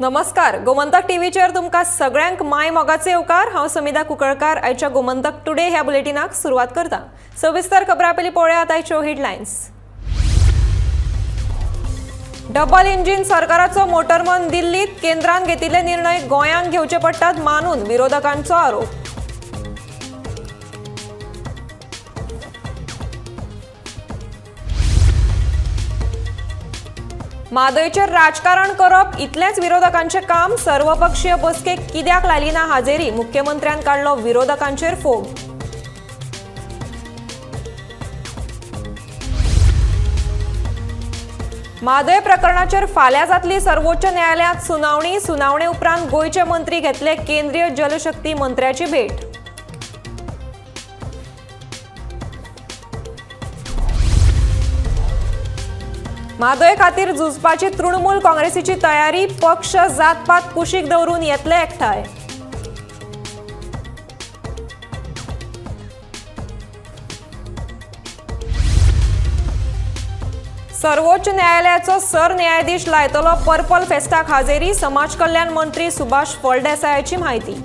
नमस्कार, गोमंतक टीव्हीचेर तुमकां सगळ्यांक my मोगाचे येवकार। हांव समिधा कुंकळकार आयच्या गोमंतक टुडे ह्या बुलेटिनाक सुरवात करता। सविस्तर खबरां पयलीं पळोवया आयच्यो हेडलायन्स। डबल इंजिन सरकाराचो मोटरमन दिल्लीत, केंद्रान घेतिल्ले निर्णय गोंयांक घेवचे पडटात मानून विरोधकांचो आरोप। म्हादयचेर राजकारण करप इतलेंच विरोधकांचें काम, सर्वपक्षीय बसकेक कित्याक लायली ना हाजेरी, मुख्यमंत्र्यान काडलो विरोधकांचेर फोग। म्हादय प्रकरणाचेर फाल्यां जातली सर्वोच्च न्यायालयांत सुनावणी, सुनावणे उपरांत गोंयचे मंत्री घेतले केंद्रीय जलशक्ती मंत्र्याची भेट। म्हादय खातीर झुजपाची तृणमूल काँग्रेसीची तयारी, पक्ष जातपात कुशीक दवरून येतले एकठांय। सर्वोच्च न्यायालयाचो सरन्यायाधीश लायतलो पर्पल फेस्ताक हाजेरी, समाज कल्याण मंत्री सुभाष फळदेसायाची म्हायती।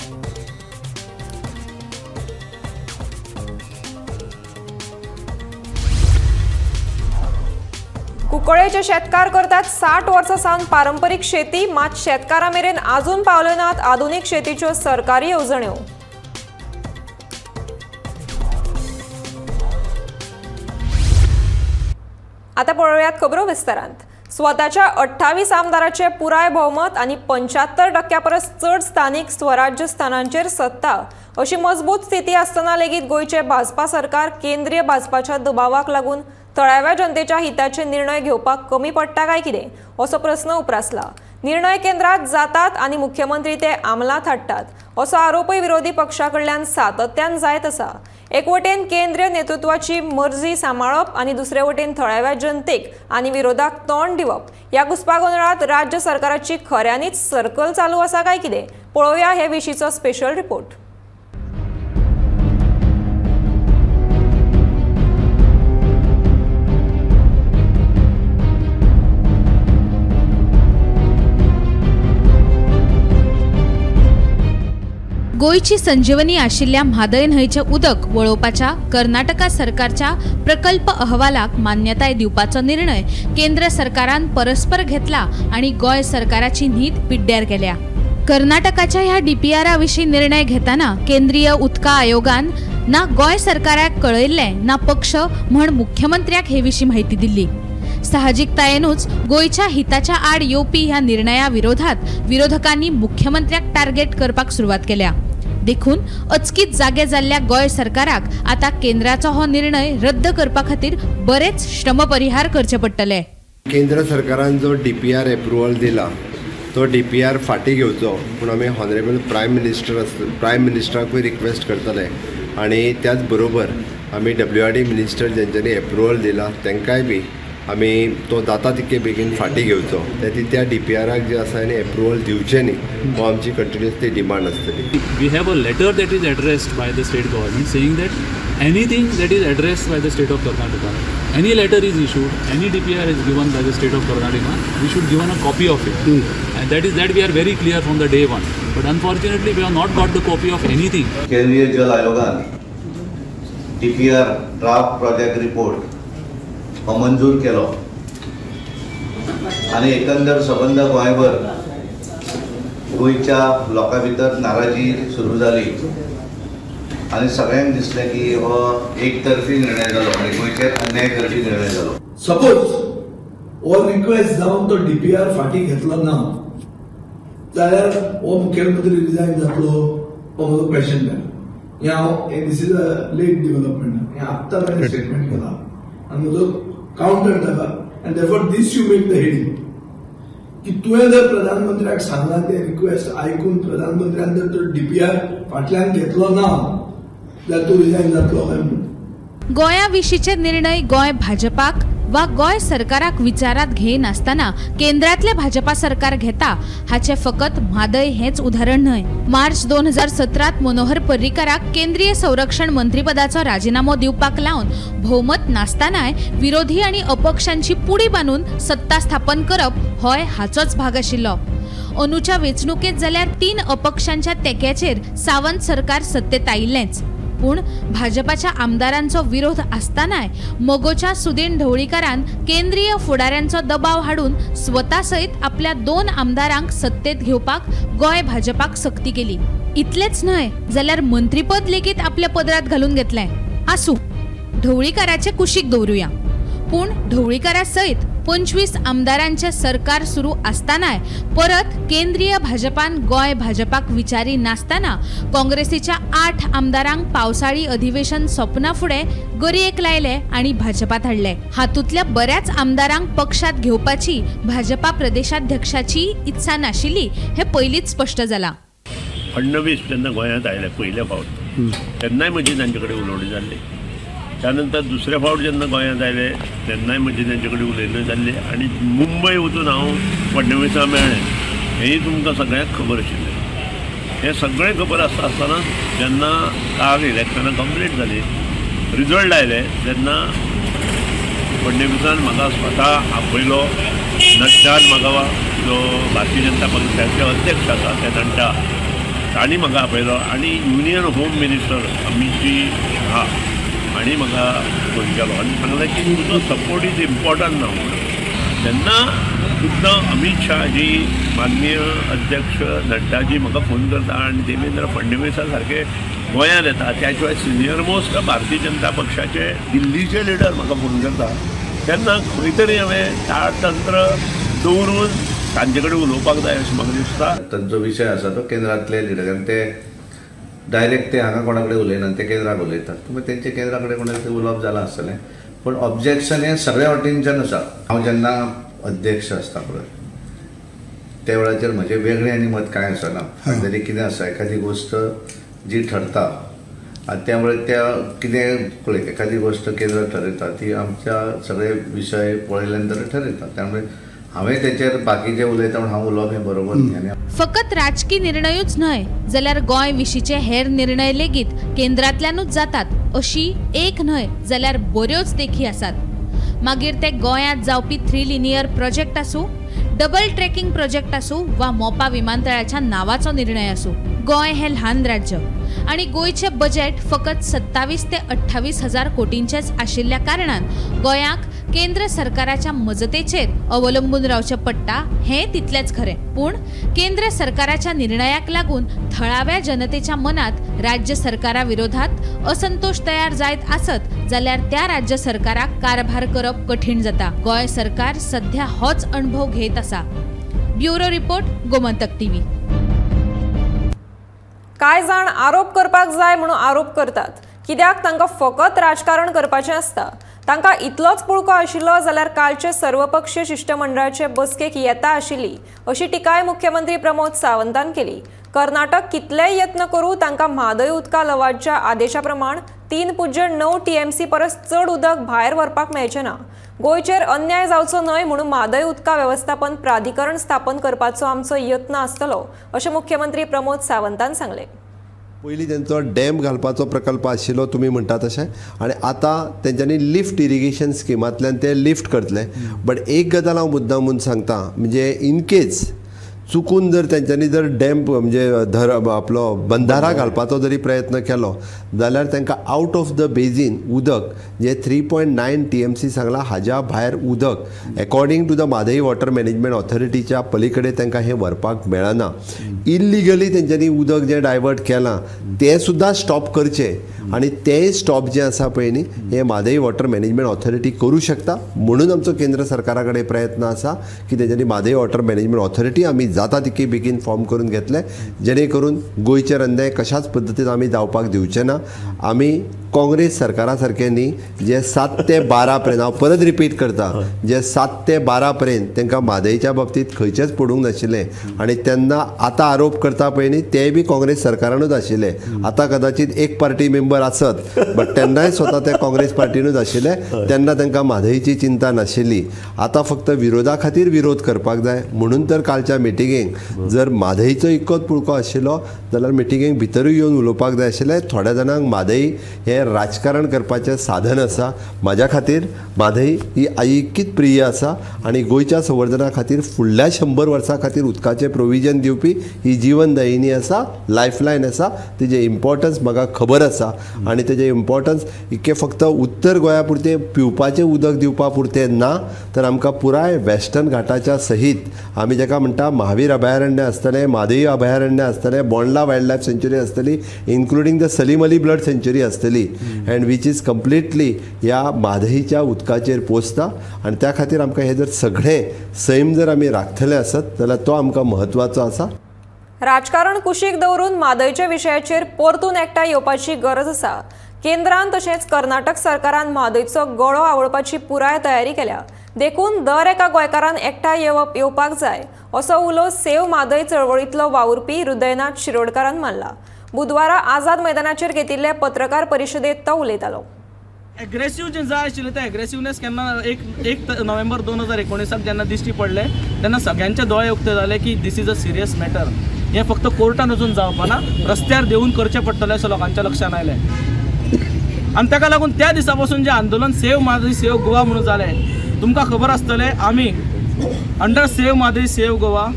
कुंकळेचे शेतकार करतात 60 वर्सां सावन पारंपरीक शेती, मात शेतकारां मेरेन आजून पावल्यो नात आधुनीक शेतीच्यो सरकारी येवजण्यो। आतां पळोवयात खबरो विस्तारांत। स्वताच्या 28 आमदाराचे पुराय भोवमत आनी 75% परस चड स्थानीक स्वराज्य स्थानांचेर सत्ता अशी मजबूत स्थिती आसतना लेगीत गोंयचे भाजपा सरकार केंद्रीय भाजपाच्या दबावाक लागून थळाव्या जनतेच्या हिताचे निर्णय घेवपाक कमी पडटा काय कितें असो प्रस्न उप्रासला। निर्णय केंद्रात जातात आनी मुख्यमंत्री ते अंमलात हाडटात असो आरोपय विरोधी पक्षा कडल्यान सातत्यान जायत आसा। एक वटेन केंद्रीय नेतृत्वाची मर्जी सांबाळप आनी दुसरे वटेन थळाव्या जनतेक आनी विरोधाक तोंड दिवप ह्या घुस्पागोंदळांत राज्य सरकाराची खऱ्यांनीच सर्कल चालू आसा काय कितें, पळोवया हे विशींचो स्पेशल रिपोर्ट। गोंयची संजीवनी आशिल्ल्या म्हादय न्हंयचें उदक वळोवपाच्या कर्नाटका सरकारच्या प्रकल्प अहवालाक मान्यताय दिवपाचो निर्णय केंद्र सरकारान परस्पर घेतला आनी गोंय सरकाराची न्हीद पिड्ड्यार गेल्या। कर्नाटकाच्या ह्या डीपीआरा विशीं निर्णय घेतना केंद्रीय उदका आयोगान ना गोंय सरकाराक कळयल्लें ना पक्ष म्हण मुख्यमंत्र्याक हे विशीं म्हायती दिल्ली। साहजिकतायेनूच गोंयच्या हिताच्या आड येवपी ह्या निर्णया विरोधात विरोधकांनी मुख्यमंत्र्याक टार्गेट करपाक सुरवात केल्या। देखून अचकीत जागे जाल्ल्या गोंय सरकाराक आतां केंद्राचो हो निर्णय रद्द करपा खातीर बरेच श्रमपरिहार करचे पडटले। केंद्र सरकारान जो डीपीआर एप्रुवल दिला तो डीपीआर फाटीं घेवचो पूण आमी ऑनरेबल प्रायम मिनिस्टराकूय रिक्वेस्ट करतले आनी त्याच बरोबर आमी डब्ल्यूआरडी मिनिस्टर जेंच्यांनी एप्रुवल दिला तांकांय बी आमी तो जाता तितके बेगीन फाटीं घेवचो, त्या डीपीआराक जे आसा आनी एप्रुवल दिवचें न्ही हो आमची कंटिन्युअसली डिमांड आसतली। We have a letter that is addressed by the state government saying that anything that is addressed by the state of Karnataka, any letter is issued, any DPR is given by the state of Karnataka, we should given a copy of it. And that is that we are very clear from the day one. But unfortunately we have not got the copy of anything. केंद्रीय जल आयोगान DPR draft project report हो मंजूर केलो आनी एकंदर सबंद गोंयभर गोंयच्या लोकां भितर नाराजी सुरू जाली आनी सगळ्यांक दिसलें की हो एकतर्फी निर्णय जालो आनी गोंयचेर अन्याय करपी निर्णय जालो। सपोज हो रिक्वेस्ट जावन तो डीपीआर फाटीं घेतलो ना जाल्यार हो मुख्यमंत्री रिजायन जातलो हो म्हजो क्वेश्चन जालो। हें हांव this is a late development, हें आत्तां ताणें स्टेटमेंट केलां आनी म्हजो कावंटर ताका आनी therefore this you make the heading की तुवें जर प्रधानमंत्र्याक सांगलां तें रिक्वेस्ट आयकून प्रधानमंत्र्यान जर तो डीपीआर फाटल्यान घेतलो ना जाल्यार तूं रिजायन जातलो काय म्हणून। गोंया विशींचे निर्णय गोंय भाजपाक वा गोंय सरकाराक विचारात घेयनासतना केंद्रातले भाजपा सरकार घेता हाचे फकत म्हादय हेच उदाहरण न्हय। मार्च 2017 मनोहर पर्रीकाराक केंद्रीय संरक्षण मंत्रीपदाचो राजीनामो दिवपाक लावन भोवमत नासतनाय विरोधी आनी अपक्षांची पुडी बांदून सत्ता स्थापन करप होय हाचोच भाग आशिल्लो। अंदूच्या वेंचणुकेंत जाल्यार 3 अपक्षांच्या तेक्याचेर सावंत सरकार सत्तेत आयिल्लेंच, पूण भाजपाच्या आमदारांचो विरोध आसतनाय मगोच्या सुदीन ढवळीकारान केंद्रीय फुडाऱ्यांचो दबाव हाडून स्वता सयत आपल्या 2 आमदारांक सत्तेत घेवपाक गोंय भाजपाक सक्ती केली. इतलेंच न्हय जाल्यार मंत्रीपद लेगीत आपल्या पदरात घालून घेतलें. आसूं, ढवळीकाराचे कुशीक दवरुया, पूण ढवळीकारा सयत 25 आमदारांचे सरकार सुरू आसतनाय परत केंद्रीय भाजपान गोंय भाजपाक विचारी नासतना काँग्रेसीच्या 8 आमदारांक पावसाळी अधिवेशन सोंपना फुडें गरयेक लायले आनी भाजपात हाडले. हातूंतल्या बऱ्याच आमदारांक पक्षात घेवपाची भाजपा प्रदेशाध्यक्षाची इत्सा नाशिल्ली हें पयलींच स्पश्ट जालां. फडणवीस जेन्ना गोंयांत आयले पयले फावट तेन्नाय म्हजी तांचे कडेन उलोवणी जाल्ली. त्यानंतर दुसरे फावट जेन्ना गोंयांत आयले तेन्नाय म्हजी तांचे कडेन उलयल्ले जाल्ले आनी मुंबय वचून हांव फडणवीसा मेळ्ळें हेंय तुमकां सगळ्यांक खबर आशिल्लें. हें सगळें खबर आसता आसतना जेन्ना काल इलेक्शनां कंप्लीट जाली, रिजल्ट आयले तेन्ना फडणवीसान म्हाका स्वता आपयलो. नड्डान म्हाका जो भारतीय जनता पक्षाचे अध्यक्ष आसा ते नड्डा तांणी म्हाका आपयलो आनी युनियन होम मिनिस्टर अमितजी शाह हांणी म्हाका फोन केलो आनी सांगलें की तुजो सपोर्ट is important ना म्हणून. तेन्ना सुद्दां अमीत शाहजी, माननीय अध्यक्ष नड्डाजी म्हाका फोन करता आनी देवेंद्र फडणवीसा सारके गोंयांत येता, त्या शिवाय सिनियर मोस्ट भारतीय जनता पक्षाचे दिल्लीचे लिडर म्हाका फोन करता तेन्ना खंय तरी हांवें ताळतंत्र दवरून तांचे कडेन उलोवपाक जाय अशें म्हाका दिसता. तांचो विशय आसा तो केंद्रांतले लिडर आनी ते डायरेक्ट ते हांगा कोणा कडेन उलयना, ते केंद्राक उलयतात. मागीर तेंचे केंद्रा कडेन कोणा कडेन उलोवप जालां आसतलें, पूण ऑब्जेक्शन हें सगळ्या वटेनच्यान आसा. हांव जेन्ना अध्यक्ष आसता पळय त्या वेळाचेर म्हजें वेगळें आनी मत कांय आसना. तरी कितें आसा, एखादी गोश्ट जी ठरता आनी त्यामुळे त्या कितें पळय एखादी गोश्ट केंद्र ठरयता ती आमच्या सगळे विशय पळयल्या नंतर ठरयता. त्यामुळे हांवें तेचेर बाकीचे उलयता म्हूण हांव उलोवप हें बरोबर न्ही. फकत राजकी निर्णयूच न्हय जाल्यार गोंय विशींचे हेर निर्णय लेगीत केंद्रांतल्यानूच जातात अशी एक न्हय जाल्यार बऱ्योच देखी आसात. मागीर ते गोंयांत जावपी 3 लिनियर प्रोजेक्ट आसूं, डबल ट्रेकिंग प्रोजेक्ट आसूं वा मोपा विमानतळाच्या नावाचो निर्णय आसूं. गोंय हें ल्हान राज्य आनी गोंयचें बजेट फकत 27 ते 28 हजार कोटींचेच आशिल्ल्या कारणान गोंयाक केंद्र सरकाराच्या मजतेचेर अवलंबून रावचें पडटा हें तितलेंच खरें. पूण केंद्र सरकाराच्या निर्णयाक लागून थळाव्या जनतेच्या मनात राज्य सरकारा विरोधात असंतोष तयार जायत आसत जाल्यार त्या राज्य सरकाराक कारभार करप कठीण जाता. गोंय सरकार सध्या होच अणभव घेत आसा. Bureau report, Gomantak TV. कांय जाण आरोप करपाक जाय म्हणून आरोप करतात, कित्याक तांकां फकत राजकारण करपाचें आसता. तांकां इतलोच पुळको आशिल्लो जाल्यार कालचे सर्वपक्षीय शिश्टमंडळाचे बसकेक येता आशिल्ली अशी टिकाय मुख्यमंत्री प्रमोद सावंतान केली. कर्नाटक कितलेय यत्न करूं तांकां म्हादय उदका लवादच्या आदेशा प्रमाण 3.9 TMC परस चड उदक भायर व्हरपाक मेळचें ना. गोंयचेर अन्याय जावचो न्हय म्हणून म्हादय उदका वेवस्थापन प्राधिकरण स्थापन करपाचो आमचो यत्न आसतलो अशें मुख्यमंत्री प्रमोद सावंतान सांगलें. पयलीं तेंचो डॅम घालपाचो प्रकल्प आशिल्लो तुमी म्हणटा तशें, आनी आतां तेंच्यांनी लिफ्ट इरिगेशन स्किमांतल्यान ते लिफ्ट करतले. बट एक गजाल हांव मुद्दाम म्हूण सांगता, म्हणजे इनकेज चुकून जर तेंच्यांनी जर डॅम म्हणजे धर आपलो बंधारा घालपाचो जरी प्रयत्न केलो जाल्यार तांकां आउट ऑफ the basin उदक जे 3.9 TMC सांगलां हाज्या भायर उदक according to the Mhadei water management ऑथॉरिटीच्या पलीकडे तांकां हें व्हरपाक मेळना. इल्लिगली तेंच्यांनी उदक जें डायवर्ट केलां तें सुद्दां स्टॉप करचें आनी तेंय स्टॉप जें आसा पळय न्ही हें म्हादय वॉटर मॅनेजमेंट ऑथॉरिटी करूं शकता. म्हणून आमचो केंद्र सरकारा कडेन प्रयत्न आसा की तेंच्यांनी म्हादय वॉटर मॅनेजमेंट ऑथॉरिटी आमी जाता तितके बेगीन फॉर्म करून घेतले, जेणे करून गोंयचेर अन्याय कशाच पद्दतीन आमी जावपाक दिवचे ना. आमी काँग्रेस सरकारा सारकें न्ही जे 7 ते 12 पर्यंत, हांव परत रिपीट करता, जे 7 ते 12 पर्यंत तांकां म्हादयच्या बाबतींत खंयचेंच पडूंक नाशिल्लें आनी तेन्ना आतां आरोप करता पळय न्ही तेय बी काँग्रेस सरकारानूच आशिल्ले. आतां कदाचित एक पार्टी मेंबर आसत बट तेन्नाय स्वता ते काँग्रेस पार्टीनूच आशिल्ले, तेन्ना तांकां म्हादयची चिंता नाशिल्ली. आतां फक्त विरोधा खातीर विरोध करपाक जाय म्हणून तर कालच्या मिटिंगेक जर म्हादयचो इतकोच पुळको आशिल्लो जाल्यार मिटिंगेक भितरूय येवन उलोवपाक जाय आशिल्लें. थोड्या जाणांक म्हादय हे हें राजकारण करपाचें साधन आसा. म्हाज्या खातीर म्हादय ही आईकीच प्रिय आसा आनी गोंयच्या संवर्धना खातीर फुडल्या 100 वर्सां खातीर उदकाचें प्रोविजन दिवपी ही जीवनदायिनी आसा, लायफलायन आसा. तिजें इम्पॉर्टन्स म्हाका खबर आसा आनी तेजें इम्पॉर्टन्स इतकें फक्त उत्तर गोंया पुरतें पिवपाचें उदक दिवपा पुरतें ना, तर आमकां पुराय वेस्टर्न घाटाच्या सहीत आमी जाका म्हणटा महावीर अभयारण्य आसतलें, म्हादय अभयारण्य आसतलें, बोंडला वायल्ड लायफ सँच्युरी आसतली, including the Salim Ali bird sanctuary आसतली, अँड which is completely ह्या म्हादयच्या उदकाचेर पोसता. आनी त्या खातीर आमकां हें जर सगळें सैम जर आमी राखतले आसत जाल्यार तो आमकां म्हत्वाचो आसा. राजकारण कुशीक दवरून म्हादयच्या विशयाचेर परतून एकठांय येवपाची गरज आसा. केंद्रान तशेंच कर्नाटक सरकारान म्हादयचो गळो आवळपाची पुराय तयारी केल्या, देखून दर एका गोंयकारान एकठांय येवपाक जाय असो उलो सेव म्हादय चळवळींतलो वावुरपी हृदयनाथ शिरोडकारान मारला. बुधवारा आझाद मैदानाचेर घेतिल्ले पत्रकार परिशदेंत तो उलयतालो. एग्रेसिव जे जाय आशिल्लें तें एग्रेसिवनेस केन्ना 1 नोव्हेंबर 2019 जेन्ना दिश्टी पडलें तेन्ना सगळ्यांचे दोळे उक्ते जाले की this is a serious matter. हें फक्त कोर्टान वचून जावपाना, रस्त्यार देंवून करचें पडटलें अशें लोकांच्या लक्षांत आयलें. आनी ताका लागून त्या दिसा पासून जें आंदोलन सेव म्हादय सेव गोवा म्हणून जालें, तुमकां खबर आसतलें आमी under save Mhadei save Goa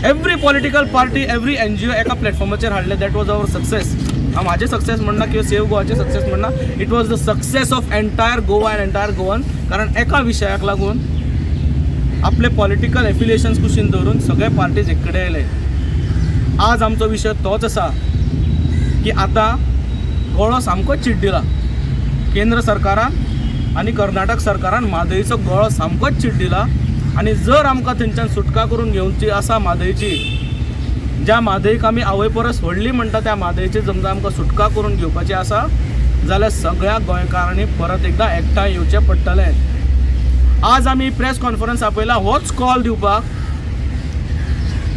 every political party every NGO एका प्लॅटफॉर्माचेर हाडलें. That was our success. हांव म्हाजें सक्सेस म्हणना किंवा सेव गोवाचें सक्सेस म्हणना, it was the success of entire Goa and entire Goan. कारण एका विशयाक लागून आपले पॉलिटिकल एफिलिएशन्स कुशीन दवरून सगळे पार्टीज एक कडेन आयले. आज आमचो विशय तोच आसा की आतां गळो सामको चिड्डिला. केंद्र सरकारान आनी कर्नाटक सरकारान म्हादयचो गळो सामकोच चिड्डिला आनी जर आमकां थंयच्यान सुटका करून घेवची आसा म्हादयची, ज्या म्हादयक आमी आवय परस व्हडली म्हणटा त्या म्हादयची समजा आमकां सुटका करून घेवपाची आसा जाल्यार सगळ्या गोंयकारांनी परत एकदां एकठांय येवचें पडटलें. आज आमी प्रेस कॉन्फरन्स आपयला होच कॉल दिवपाक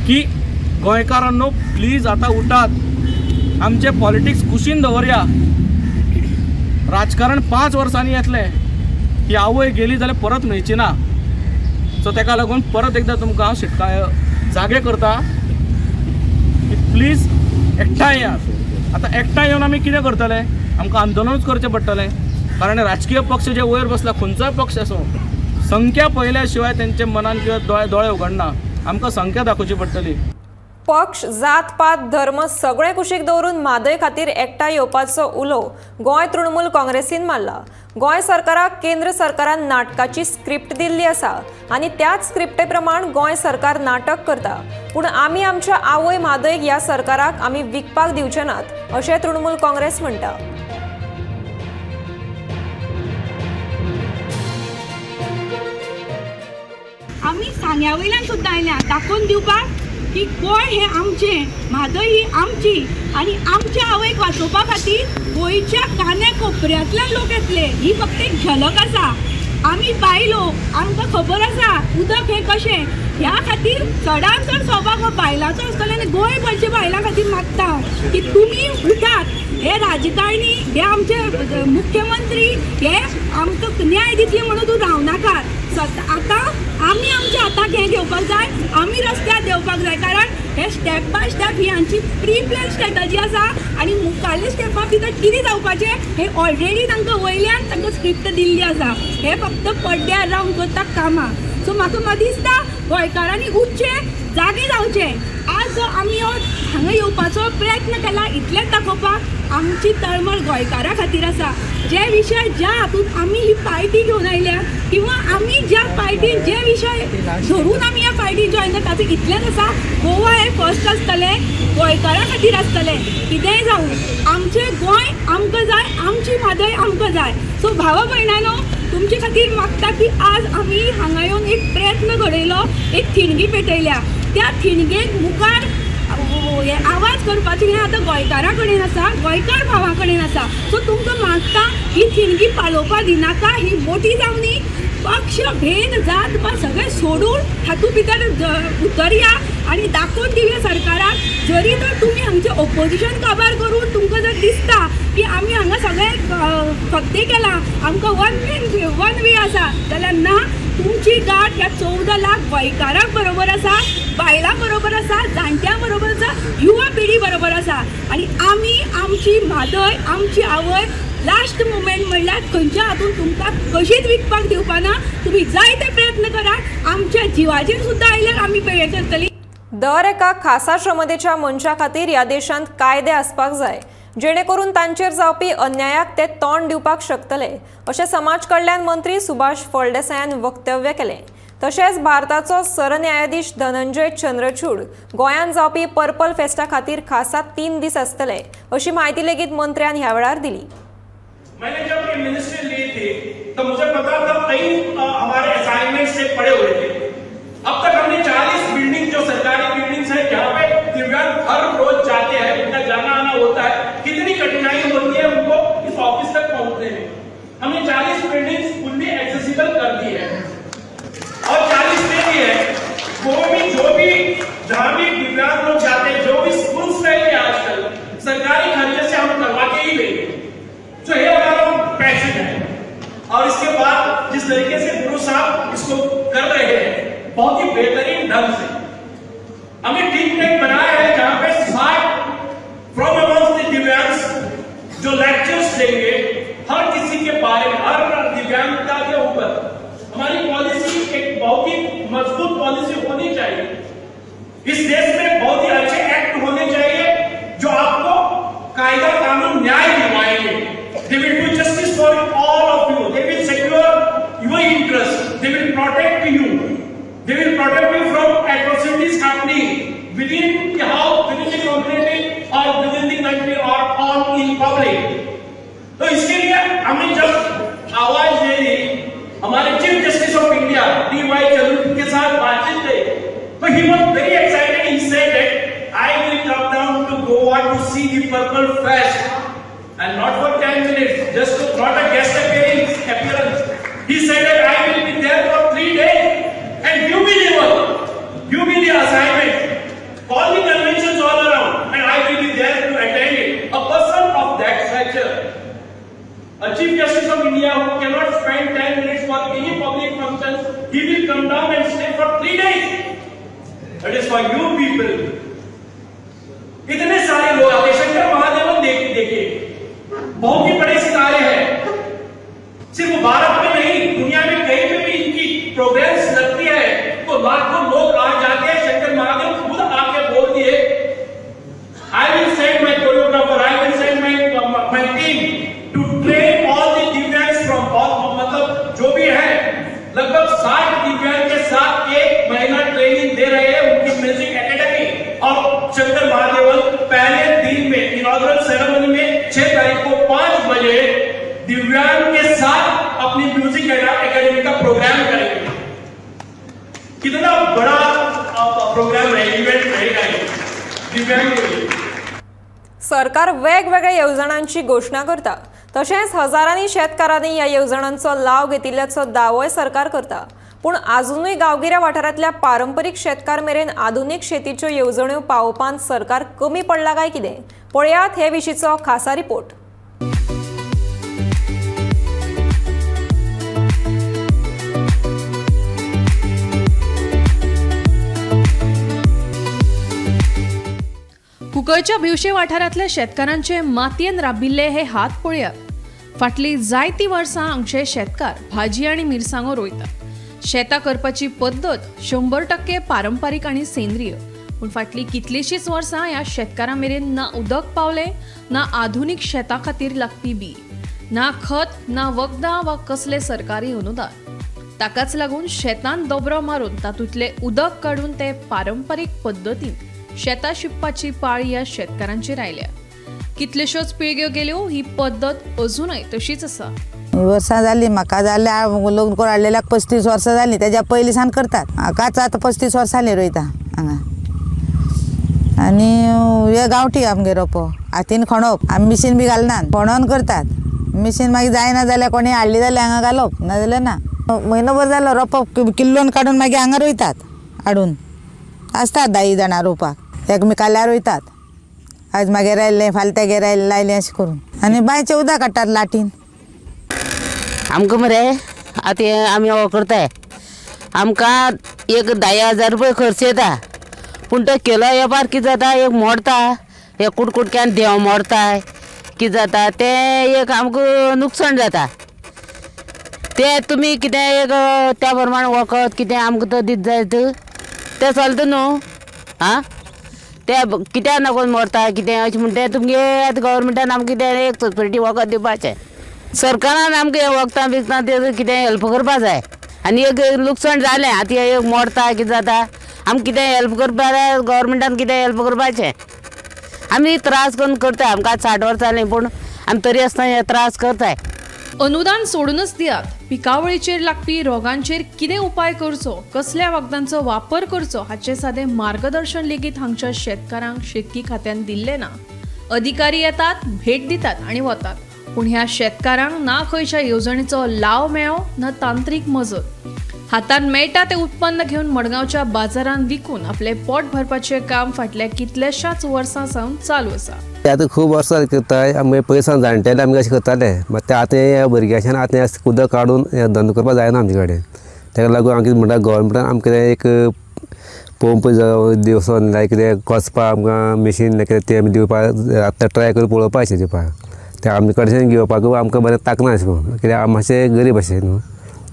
की गोंयकारांनो प्लीज आतां उठात, आमचे पॉलिटिक्स कुशीन दवरया. राजकारण 5 वर्सांनी येतलें, ही आवय गेली जाल्यार परत मेळची ना. सो ताका लागून परत एकदां तुमकां हांव शिटकाय जागे करता की प्लीज एकठांय येयात. आतां एकठांय येवन आमी कितें करतले, आमकां आंदोलनूच करचें पडटलें. कारण राजकीय पक्ष जे वयर बसला खंयचोय पक्ष आसूं, संख्या पळयल्या शिवाय तेंच्या मनान किंवा दोळे उगडना. आमकां संख्या दाखोवची पडटली. पक्ष जात पात धर्म सगळे कुशीक दवरून म्हादय खातीर एकठांय येवपाचो उलो गोंय तृणमूल काँग्रेसीन मारला. गोंय सरकाराक केंद्र सरकारान नाटकाची स्क्रिप्ट दिल्ली आसा आनी त्याच स्क्रिप्टे प्रमाण गोंय सरकार नाटक करता, पूण आमी आमच्या आवय म्हादयक ह्या सरकाराक आमी विकपाक दिवचे नात अशें तृणमूल काँग्रेस म्हणटा. आमी सांग्या वयल्यान सुद्दां आयल्या दाखोवन दिवपाक की गोंय हें आमचें, म्हादय ही आमची आनी आमच्या आवयक वाचोवपा खातीर गोंयच्या कान्या कोपऱ्यांतल्यान लोक येतले. ही फक्त एक झलक आसा. आमी बायलो आमकां खबर आसा उदक हें कशें, ह्या खातीर चडान चड सहभाग हो बायलांचो आसतलो आनी गोंयभरच्या बायलां खातीर मागता की तुमी उठात. हे राजकारणी हे आमचे मुख्यमंत्री हे आमकां न्याय दितले म्हणून तूं रावनाकात. आतां आमी आमच्या हाताक हें घेवपाक जाय, आमी रस्त्यार देंवपाक जाय. कारण हे स्टेप बाय स्टेप ही आमची प्री प्लॅन स्ट्रेटजी आसा आनी मुखारल्या स्टेपा भितर कितें जावपाचें हें ऑलरेडी तांकां वयल्यान तांकां स्क्रिप्ट दिल्ली आसा. हे फक्त पड्ड्यार रावन करता कामां. सो म्हाका दिसता गोंयकारांनी उठचें, जागे जावचें. आज जो आमी हो हांगा येवपाचो प्रयत्न केला इतलेंच दाखोवपाक आमची तळमळ गोंयकारां खातीर आसा. जे विशय ज्या हातूंत आमी ही पार्टी घेवन आयल्या किंवा आमी ज्या पार्टीन जे विशय धरून आमी ह्या पार्टीन जॉयन जाता ताचें इतलेंच आसा, गोवा हें फर्स्ट आसतलें, गोंयकारां खातीर आसतलें. कितेंय जावं आमचें गोंय आमकां जाय, आमची म्हादय आमकां जाय. सो भावा भयणांनो तुमचे खातीर मागता की आज आमी हांगा येवन एक प्रयत्न घडयलो, एक थिणगी पेटयल्या. त्या थिणगेक मुखार हे आवाज करपाचें हें आतां गोंयकारां कडेन आसा, गोंयकार भावां कडेन आसा. सो तुमकां मागता ही थिणगी पालोवपा दिनाका, ही मोठी जावनी. पक्ष भेद जात पात सगळें सोडून हातूंत भितर उतरया आनी दाखोवन दिवया सरकाराक. जरी तर तुमी हांगचें ओपोजिशन काबार करून तुमकां जर दिसता की आमी हांगा सगळें फत्ते केलां, आमकां वन वे आसा, जाल्यार ना. तुमची गाठ ह्या 14 लाख गोंयकारांक बरोबर आसा, बायलां बरोबर आसा, जाणट्यां बरोबर आसा, युवा पिढी बरोबर आसा. आनी आमी आमची म्हादय, आमची आवय लास्ट मुमेंट म्हणल्यार खंयच्या हातून तुमकां कशीच विकपाक दिवपाना. तुमी जायते प्रयत्न करा, आमच्या जिवाचेर सुद्दां आयल्यार आमी हें करतली. दर एका खासा क्षमतेच्या मनशा खातीर ह्या देशांत कायदे आसपाक जाय, जेणे करून तांचेर जावपी अन्यायाक ते तोंड दिवपाक शकतले, अशें समाज कल्याण मंत्री सुभाष फळदेसायान वक्तव्य केलें. तशेंच भारताचो सरन्यायाधीश धनंजय चंद्रचूड गोंयांत जावपी पर्पल फेस्टा खातीर खासा 3 दीस आसतले, अशी म्हायती लेगीत मंत्र्यान ह्या वेळार दिली. मैंने जब ये मिनिस्ट्री ली थी तो मुझे पता था कई हमारे असाइनमेंट से पड़े हुए थे. अब तक हमने 40 बिल्डिंग जो सरकारी बिल्डिंग्स है जहाँ पे दिव्यांग हर रोज जाते हैं, उनका जाना आना होता है, कितनी कठिनाई होती है उनको इस ऑफिस तक पहुंचने में, हमने 40 बिल्डिंग्स फुल्ली एक्सेसिबल कर दी है और 40 दे दी है. वो भी जो भी जहां भी दिव्यांग लोग जाते हैं, जो भी स्कूल्स रहेंगे आजकल सरकारी खर्चे से हम करवा के ही लेंगे. जो ये हमारा पैशन है. और इसके बाद जिस तरीके से गुरु साहब इसको कर रहे हैं बहुत ही बेहतरीन ढंग से, हमने टीम टेक बनाया है जहां पे 60 फ्रॉम अमॉन्ग the दिव्यांग जो लेक्चर्स देंगे हर किसी के बारे में, हर दिव्यांगता के ऊपर. हमारी पॉलिसी एक बहुत ही मजबूत पॉलिसी होनी चाहिए. इस देश में बहुत ही अच्छे एक्ट होने चाहिए जो आपको कायदा कानून न्याय दिलवाएंगे. They will do justice for all of you. They will secure your interest. They will protect you. They will protect you from atrocities happening within the house, within the community, or within the country, or on in public. तो इसके लिए हमने जब आवाज दे दी, हमारे chief justice of India D.Y. Chandrachud K साथ बातचीत हुई, तो he was very excited. He said that I will come down to Goa to see the Purple Fest. And not for 10 minutes, just to, not a guest appearance. He said that I will be there for 3 days and you be the work, you be the assignment, all the conventions all around, and I will be there to attend it. A person of that stature, a Chief Justice of India who cannot spend 10 minutes for any public functions, he will come down and stay for 3 days. That is for you people. इतने सारे लोग आते, शंकर महादेवन देखिए, बहुत ही बड़े सितारे हैं. सिर्फ भारत में नहीं, दुनिया में कहीं पे भी इनकी प्रोग्राम्स लगती है तो लाखों लोग आ जाते हैं. शंकर महादेव खुद आके बोल दिए, I will send my choreographer, I will send my team to train all the divyangs from all, मतलब जो भी है लगभग 60 दिव्यांग के साथ 1 महीना ट्रेनिंग दे रहे हैं उनकी म्यूजिक एकेडमी. और शंकर महादेवन पहले दिन में इनॉग्रल सेरेमनी में 6 तारीख को 5 बजे दिव्यांग के साथ अपनी म्यूजिक एकेडमी का प्रोग्राम करेंगे. कितना बड़ा प्रोग्राम है, इवेंट रहेगा दिव्यांग के लिए. सरकार वेगवेगळ्या येवजणांची घोषणा करता, तशेंच हजारांनी शेतकारांनी ह्या येवजणांचो लाव घेतिल्ल्याचो दावोय सरकार करता. पूण आजुनूय गांवगिऱ्या वाठारांतल्या पारंपरीक शेतकार मेरेन आधुनीक शेतीच्यो येवजण्यो पावोवपांत सरकार कमी पडला काय कितें, पळयात हे विशींचो खासा रिपोर्ट. कुंकळच्या भिवशे वाठारांतल्या शेतकारांचे मातयेन राबिल्ले हे हात पळयात. फाटली जायतीं वर्सां हांगचे शेतकार भाजी आनी मिरसांगो रोयतात. शेतां करपाची पद्दत 100% पारंपारीक आनी सेंद्रीय. पूण फाटलीं कितलींशींच वर्सां ह्या शेतकारां मेरेन ना उदक पावलें, ना आधुनीक शेतां खातीर लागपी बी, ना खत, ना वखदां वा कसलें सरकारी अनुदान. ताकाच लागून शेतांत दोबरो मारून तातूंतलें उदक काडून ते पारंपारीक पद्दतीन शेतां शिंपपाची पाळी ह्या शेतकारांचेर आयल्या. कितल्योश्योच पिळग्यो गेल्यो, ही पद्दत अजूनय तशीच आसा. वर्सां जालीं म्हाका, जाल्या लग्न करून हाडलेल्याक 35 वर्सां जालीं. तेज्या पयलीं सान करतात. म्हाकाच आतां 35 वर्सां जालीं रोयता हांगा. आनी हे गांवठी आमगे रोपो, हातीन खणप, आमी मिशीन बी घालनात, खणोन करतात. मिशीन मागीर जायना जाल्यार कोणी हाडली जाल्यार हांगा घालप, नाजाल्यार ना. म्हयनोभर जालो रोपो किल्लोन काडून मागीर हांगा रोयतात हाडून. आसतात 10 जाणां रोवपाक, एकमेकाल्यार रोयतात. आज मागीर आयलें, फाल्यां तेगेर आयलें, लायलें अशें करून. आनी बांयचें उदक काडटात लाटीन. आमकां मरे आतां हें आमी हो करताय, आमकां एक 10,000 रुपया खर्च येता पूण तो केलो वेपार कितें जाता एक मोडता हे कुडकुडक्यान देंव मोडताय कितें जाता तें एक आमकां नुकसाण जाता ते तुमी कितें एक त्या प्रमाणे वखद कितें आमकां तो दीत जायत तें चलता न्हू आं ते कित्याक लागून मरता कितें अशें म्हणटा तें तुमगे आतां गव्हर्मेंटान आमकां कितें एक सबसिडी वखद दिवपाचें सरकारान आमकां हें वखदां बिकदां तें कितें हेल्प करपा जाय आनी एक लुकसाण जालें आतां एक मोडता कितें जाता आमकां कितें हेल्प करपा जाय गव्हर्मेंटान कितें हेल्प करपाचें आमी त्रास करून करता आमकां 60 वर्सां जालीं पूण आमी तरी आसतना हे त्रास करताय. अनुदान सोडूनच दियात, पिकावळीचेर लागपी रोगांचेर कितें उपाय करचो, कसल्या वखदांचो वापर करचो हाचें सादें मार्गदर्शन लेगीत हांगच्या शेतकारांक शेतकी खात्यान दिल्लें ना. अधिकारी येतात, भेट दितात आनी वतात, पूण ह्या शेतकारांक ना खंयच्या येवजणेचो लाव मेळो ना तांत्रीक मजत. हातान मेळटा तें उत्पन्न घेवन मडगांवच्या बाजारांत विकून आपलें पोट भरपाचें काम फाटल्या कितल्याशाच वर्सां सावन चालू आसा. आतां खूब वर्सां करताय आमी पयसान जाणटेले आमी अशें करताले मात ते आतां ह्या भुरग्यांच्यान आतां उदक काडून धंदो करपाक जायना आमचे कडेन. ताका लागून आमकां कितें म्हणटा गव्हर्मेंटान आमकां कितें एक पंप जावं दिवचो लायक कितें कसपाक आमकां मशीन कितें तें आमी दिवपाक आतां ट्राय करून पळोवपाचें दिवपाक तें आमचे कडच्यान घेवपाक आमकां बरें ताकना अशें करून कित्याक आमी मातशे गरीब अशें न्हू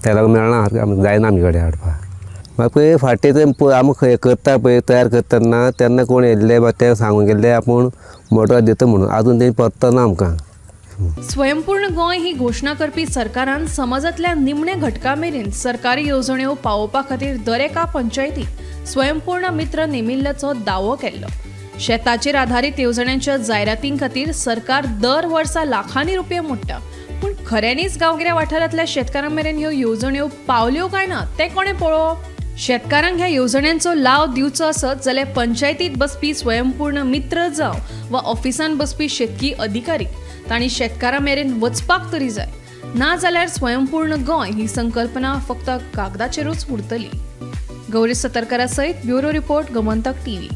ताका लागून मेळना आमकां जायना आमचे कडेन हाडपाक. मागीर फाटीं ते आमी खंय करता पळय तयार करतना तेन्ना कोण येयल्ले बा ते सांगून गेल्ले आपूण मोटर दिता म्हणून आजून तें पत्तो ना आमकां. स्वयंपूर्ण गोंय ही घोशणा करपी सरकारान समाजांतल्या निमण्या घटका मेरेन सरकारी येवजण्यो पावोवपा खातीर दरेका पंचायतीक स्वयंपूर्ण मित्र नेमिल्ल्याचो दावो केल्लो. शेताचेर आधारीत येवजण्यांच्या जायरातीं खातीर सरकार दर वर्सा लाखांनी रुपये मोडटा, पूण खऱ्यांनीच गांवगिऱ्या वाठारांतल्या शेतकारां मेरेन ह्यो येवजण्यो पावल्यो काय ना तें कोणें पळोवप? शेतकारांक ह्या येवजण्यांचो लाव दिवचो आसत जाल्यार पंचायतीत बसपी स्वयंपूर्ण मित्र जावं वा ऑफिसांत बसपी शेतकी अधिकारी तांणी शेतकारां मेरेन वचपाक तरी जाय, ना जाल्यार स्वयंपूर्ण गोंय ही संकल्पना फक्त कागदाचेरूच उरतली. गौरी सतरकरा सयत ब्युरो रिपोर्ट, गोमंतक टीव्ही.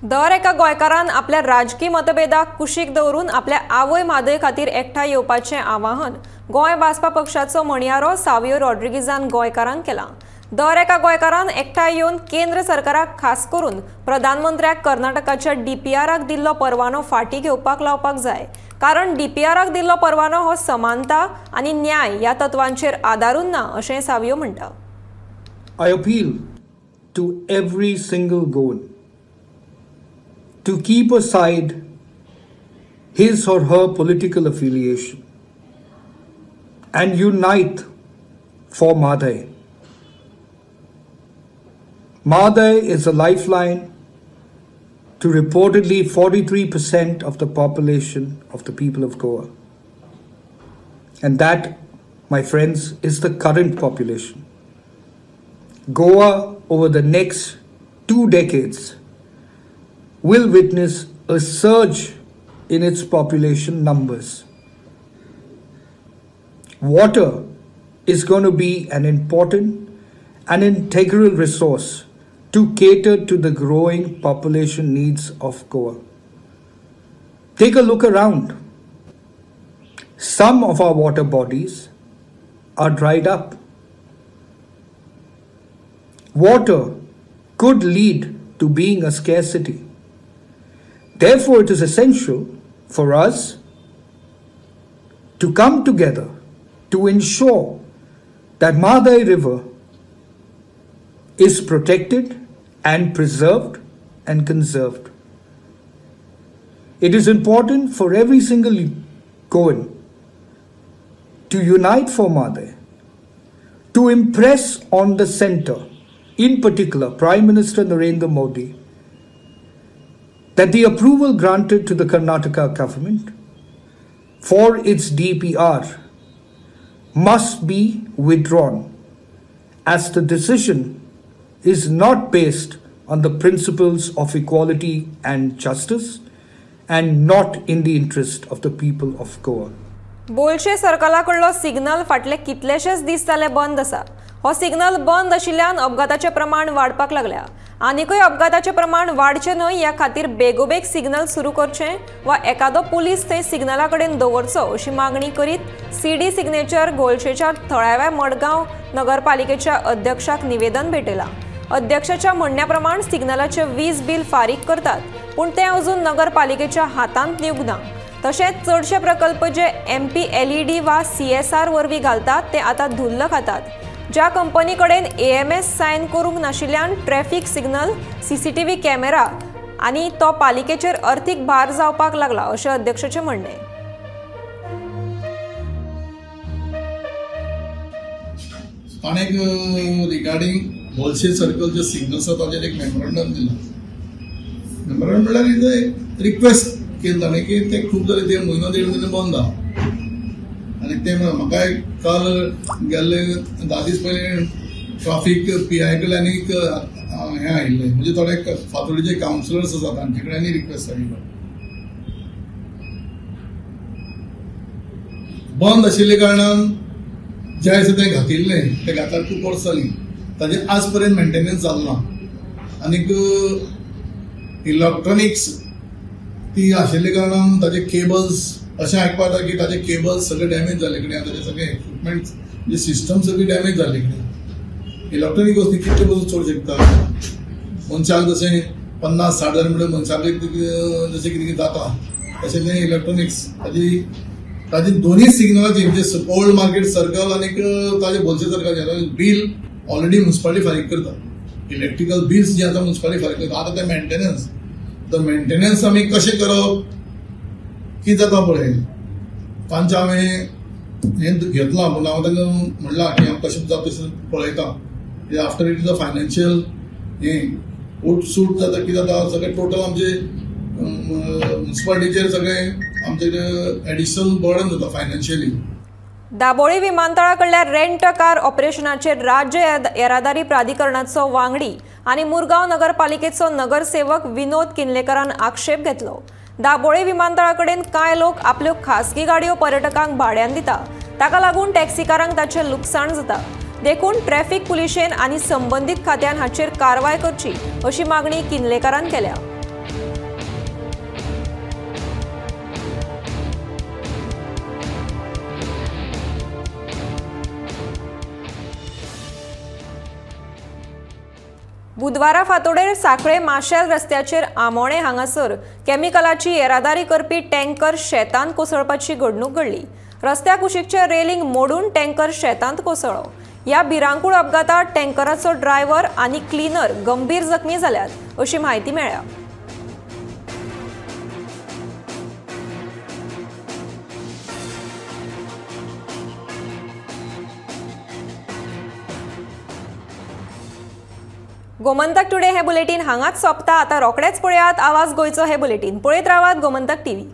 दर एका गोंयकारान आपल्या राजकी मतभेदाक कुशीक दवरून आपल्या आवय म्हादय खातीर एकठांय येवपाचें आवाहन गोंय भाजपा पक्षाचो म्हणयारो सावियो रॉड्रिगीजान गोंयकारांक केलां. दर एका गोंयकारान एकठांय येवन केंद्र सरकाराक खास करून प्रधानमंत्र्याक कर्नाटकाच्या डीपीआराक दिल्लो परवानो फाटीं घेवपाक लावपाक जाय, कारण डीपीआराक दिल्लो परवानो हो समानता आनी न्याय ह्या तत्वांचेर आदारून ना अशें सावियो म्हणटा. I appeal to every single Goan to keep aside his or her political affiliation and unite for Mhadei. Mhadei is a lifeline to reportedly 43% of the population of the people of Goa. And that, my friends, is the current population. Goa, over the next 2 decades, will witness a surge in its population numbers. Water is going to be an important and integral resource to cater to the growing population needs of Goa. Take a look around. Some of our water bodies are dried up. Water could lead to being a scarcity. Therefore, it is essential for us to come together to ensure that Mhadei River is protected and preserved and conserved. It is important for every single Goan to unite for Mhadei, to impress on the center, in particular Prime Minister Narendra Modi, that the approval granted to the Karnataka government for its DPR must be withdrawn, as the decision is not based on the principles of equality and justice and not in the interest of the people of Goa. बोलशे सरकारा कडलो signal फाटले कितलेशेच दीस जाले बंद आसा. हो signal बंद आशिल्ल्यान अपघाताचें प्रमाण वाडपाक लागल्या. आनीकय अपघाताचें प्रमाण वाडचें न्हय ह्या खातीर बेगोबेग सिग्नल सुरू करचें वा एकादो पुलीस थंय सिग्नला कडेन दवरचो अशी मागणी करीत सीडी सिग्नेचर गोलशेच्या थळाव्या मडगांव नगरपालिकेच्या अध्यक्षाक निवेदन भेटयलां. अध्यक्षाच्या म्हणण्या प्रमाण सिग्नलाचे वीज बिल फारीक करतात, पूण तें अजून नगरपालिकेच्या हातांत दिवंक ना. तशेंच चडशे प्रकल्प जे MPLED वा CSR वरवीं घालतात ते आतां धुल्ल खातात. ज्या कंपनी कडेन AMS sign करूंक नाशिल्ल्यान ट्रॅफिक सिग्नल, CCTV camera आनी तो पालिकेचेर अर्थीक भार जावपाक लागला अशें अध्यक्षाचें म्हणणें. ताणें रिगार्डिंग होलसेल सर्कल जे सिग्नल्स आसा ताचेर एक मेमोरंडम दिलां. मेमोरंडम म्हणल्यार एक रिक्वेस्ट केली ताणें की ते खूब जाले ते म्हयनो देड म्हयनो बंद आहा आनी ते म्हाका एक काल गेल्ले 10 दीस पयलीं ट्राफीक PI कडल्यान एक हें आयिल्लें, म्हणजे थोडे फातोडीचे कावन्सिलर्स आसा तांचे कडल्यानय रिक्वेस्ट आयिल्लो. बंद आशिल्ल्या कारणान ज्या दिसा तें घातिल्लें तें घातल्यार खूब वर्सां जालीं, ताजें आज पर्यंत मेंटेनन्स जालें ना. आनीक इलेक्ट्रॉनिक्स ती आशिल्ल्या कारणान ताजे केबल्स अशें आयकपाक येता की ताजे केबल्स सगळे डॅमेज जाल्ले कडेन, ताजे सगळे इक्विपमेंट्स म्हणजे सिस्टम सगळी डॅमेज जाल्ले कडेन. इलेक्ट्रॉनीक वस्तू कितले पसून चोड शकता मनशाक, जशें 50-60 हजार म्हणल्यार मनशाक जशें कितें कितें जाता तशें तें इलेक्ट्रॉनिक्स ताजी ताजी दोनूय सिग्नलाची म्हणजे ओल्ड मार्केट सर्कल आनीक ताजे बोलशे सर्कल बील ऑलरेडी म्युन्सिपालिटी फारीक करता. इलेक्ट्रिकल बिल्स जे आतां म्युन्सिपालिटी फारीक करता. आतां तें मेंटेनन्स, तर मेंटेनन्स आमी कशें करप कितें जाता पळय तांचें हांवें हें घेतलां, पूण हांव तांकां म्हणलां की हांव कशें जाता तशें पळयता. After it is a financial हें उट सूट जाता कितें जाता सगळें टोटल आमचे म्युन्सिपालिटीचेर सगळें आमचे एडिशनल बर्डन जाता फायनान्शियली. दाबोळी विमानतळा कडल्या रेंट कार ऑपरेशनाचेर राज्य येरादारी प्राधिकरणाचो वांगडी आनी मुरगांव नगरपालिकेचो नगरसेवक विनोद किनलेकरान आक्षेप घेतलो. दाबोळी विमानतळा कडेन कांय लोक आपल्यो खासगी गाडयो पर्यटकांक भाड्यान दिता, ताका लागून टॅक्सीकारांक ताचें लुकसाण जाता. देखून ट्रॅफिक पुलिशेन आनी संबंदीत खात्यान हाचेर कारवाय करची अशी मागणी किनलेकरान केल्या. बुधवारा फातोडेर सांखळे माशेल रस्त्याचेर आमोणे हांगासर केमिकलाची येरादारी करपी टँकर शेतांत कोसळपाची घडणूक घडली. रस्त्या कुशीकचें रेलिंग मोडून टँकर शेतांत कोसळ्ळो. ह्या भिरांकूळ अपघातात टँकराचो ड्रायव्हर आनी क्लिनर गंभीर जखमी जाल्यात अशी म्हायती मेळ्ळ्या. गोमंतक टुडे हे बुलेटीन हांगाच सोंपता. आतां रोखडेच पळयात आवाज गोंयचो हे बुलेटीन. पळयत रावात गोमंतक टीव्ही.